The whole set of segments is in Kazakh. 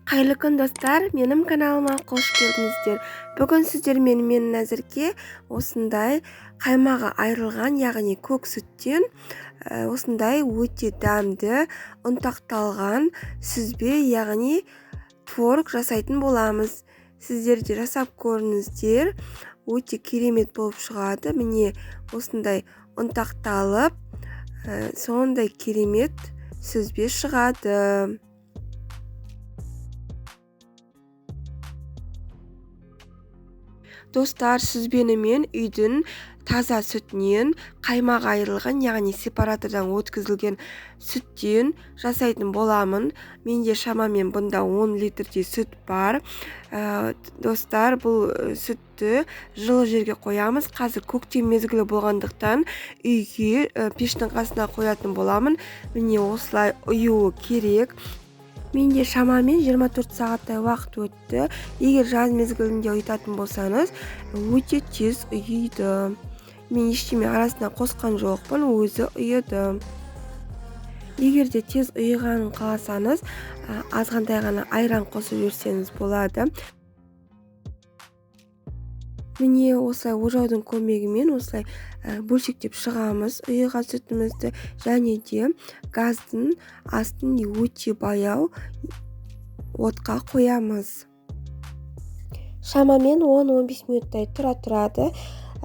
Қайырлы күн, достар! Менің каналыма қош келдіңіздер. Бүгін сіздермен мен Назерке осындай қаймағы айырылған, яғни көк сүттен осындай өте дәмді ұнтақталған сүзбе, яғни творог жасайтын боламыз. Сіздер де жасап көріңіздер, өте керемет болып шығады. Міне, осындай ұнтақталып, сондай керемет сүзбе шығады. Достар, сүзбені мен үйдің таза сүтінен, қаймағы айырылған, яғни сепаратордан өткізілген сүттен жасайтын боламын. Менде шамамен бұнда 10 литрдей сүт бар. Достар, бұл сүтті жылы жерге қоямыз. Қазір көктем мезгілі болғандықтан үйге, пештің қасына қоятын боламын. Міне, осылай ұюы керек. Менде шамамен 24 сағаттай уақыт өтті. Егер жаз мезгілінде ұйытатын болсаңыз, өте тез ұйиды. Мен ештеме арасына қосқан жоқпын, өзі ұйыды. Егер де тез ұйығанын қаласаңыз, азғантай ғана айран қосып жіберсеңіз болады. Міне, осылай ожаудың көмегімен осылай бөлшектеп шығамыз ұйыған сүтімізді, және де газдың астын өте баяу отқа қоямыз. Шамамен 10-15 минуттай тұра тұрады.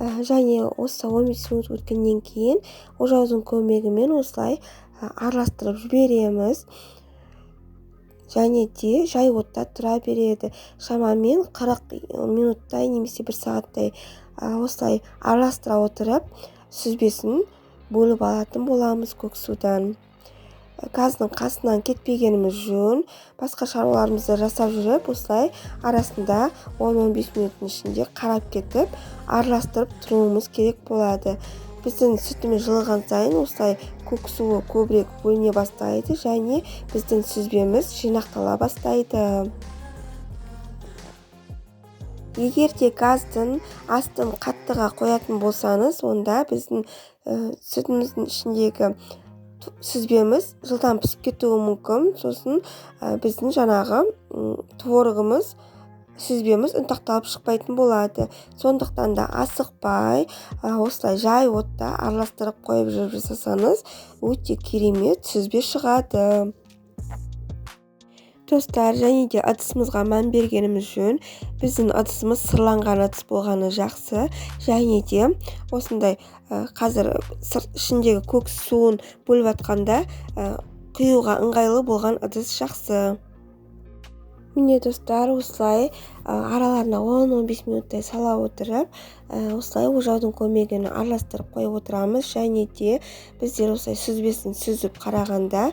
Және осы 15 минут өткеннен кейін ожаудың көмегімен осылай араластырып жібереміз. Және де жай отта тұра береді. Шамамен 40 минуттай немесе бір сағаттай осылай араластыра отырып, сүзбесін бөліп алатын боламыз көк судан. Газдың қасынан кетпегеніміз жөн, басқа шаруаларымызды жасап жүріп, осылай арасында 10-15 минуттың ішінде қарап кетіп, араластырып тұруымыз керек болады. Біздің сүтіміз жылыған сайын осылай көк суы көбірек бөліне бастайды және біздің сүзбеміз жинақтала бастайды. Егер де газдың астын қаттыға қоятын болсаңыз, онда біздің сүтіміздің ішіндегі сүзбеміз жылдам пісіп кетуі мүмкін. Сосын біздің жаңағы творогымыз, сүзбеміз ұнтақталып шықпайтын болады. Сондықтан да асықпай, осылай жай отта араластырып қойып жүріп жасасаңыз, өте керемет сүзбе шығады. Достар, және де ыдысымызға мән бергеніміз жөн. Біздің ыдысымыз сырланған ыдыс болғаны жақсы. Және де осындай, қазір ішіндегі көк суын бөліп жатқанда, құюға ыңғайлы болған ыдыс жақсы. Міне, достар, осылай араларына 10-15 минуттай сала отырып, осылай ожаудың көмегімен араластырып қойып отырамыз. Және де біздер осылай сүзбесін сүзіп қарағанда,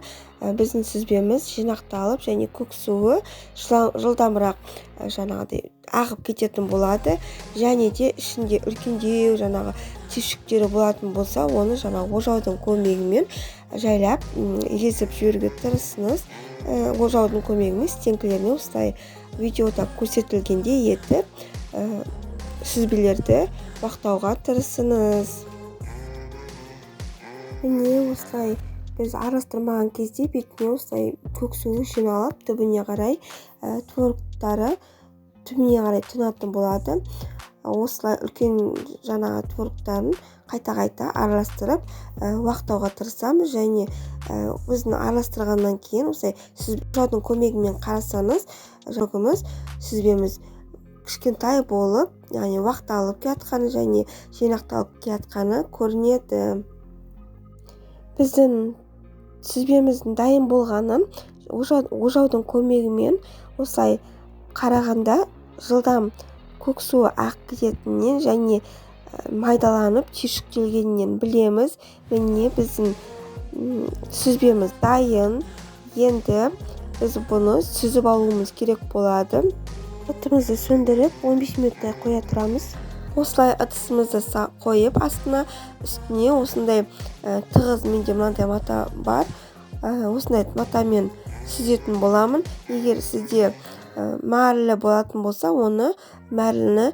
біздің сүзбеміз жинақталып және көк суы жылдамырақ, жаңағыдай ағып кететін болады. Және де ішінде үлкендеу жаңағы түйшіктері болатын болса, оны жаңағы ожаудың көмегімен жайлап, езіп жіберуге тырысыңыз. Ожаудың көмегімен стенкілеріне осылай видеода көрсетілгендей етіп, сүзбелерді бақтауға тырысыңыз. Міне, осылай біз араластырмаған кезде бетіне осылай көк суы жиналып, түбіне қарай, творогтары түбіне қарай тұнатын болады. Осылай үлкен жаңағы творогтарын қайта-қайта араластырып, уақтауға тырысамыз. Және біздің араластырғаннан кейін осылай сүзбе көмегімен қарасаңыз, творогымыз, сүзбеміз кішкентай болып, яғни уақталып келатқаны және жинақталып келатқаны көрінеді. Біздің сүзбеміздің дайын болғанын ожаудың көмегімен осылай қарағанда жылдам көк суы ағып кететінінен және майдаланып түйшіктелгенінен білеміз. Міне, біздің сүзбеміз дайын. Енді біз бұны сүзіп алуымыз керек болады. Отымызды сөндіріп 15 минуттай қоя тұрамыз. Осылай ыдысымызды қойып, астына, үстіне осындай, тығыз, менде мынандай мата бар. Осындай матамен сүзетін боламын. Егер сізде мәрлі болатын болса, оны мәрліні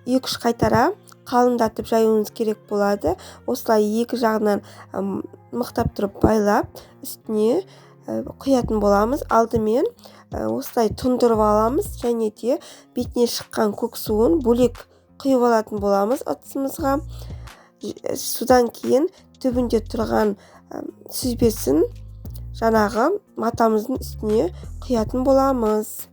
екі-үш қайтара қалыңдатып жаюыңыз керек болады. Осылай екі жағынан, мықтап тұрып байлап, үстіне Құятын боламыз. Алдымен осылай тұндырып аламыз және де бетіне шыққан көк суын бөлек құйып алатын боламыз ыдысымызға. Содан кейін түбінде тұрған сүзбесін жаңағы матамыздың үстіне құятын боламыз.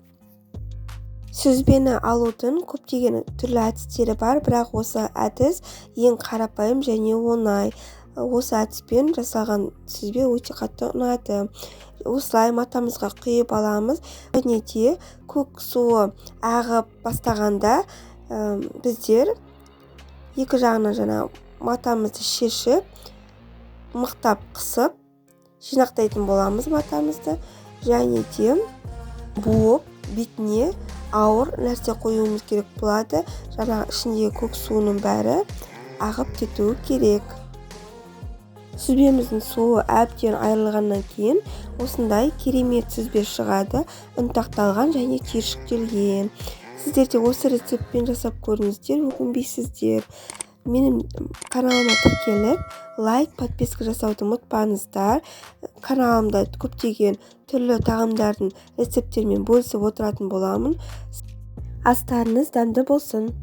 Сүзбені алудың көптеген түрлі әдістері бар, бірақ осы әдіс ең қарапайым және оңай. Осы әдіспен жасалған сүзбе өте қатты ұнады. Осылай матамызға құйып аламыз және де көк суы ағып бастағанда, біздер екі жағынан жаңа матамызды шешіп, мықтап қысып жинақтайтын боламыз матамызды және де буып, бетіне ауыр нәрсе қоюымыз керек болады. Жаңағы ішіндегі көк суының бәрі ағып кетуі керек. Сүзбеміздің суы әбден айырылғаннан кейін осындай керемет сүзбе шығады, ұнтақталған және түйіршіктелген. Сіздер де осы рецептпен жасап көріңіздер, өкінбейсіздер. Менің каналыма тіркеліп, лайк, подписка жасауды ұмытпаңыздар. Каналымда көптеген түрлі тағамдардың рецепттерімен бөлісіп отыратын боламын. Астарыңыз дәмді болсын!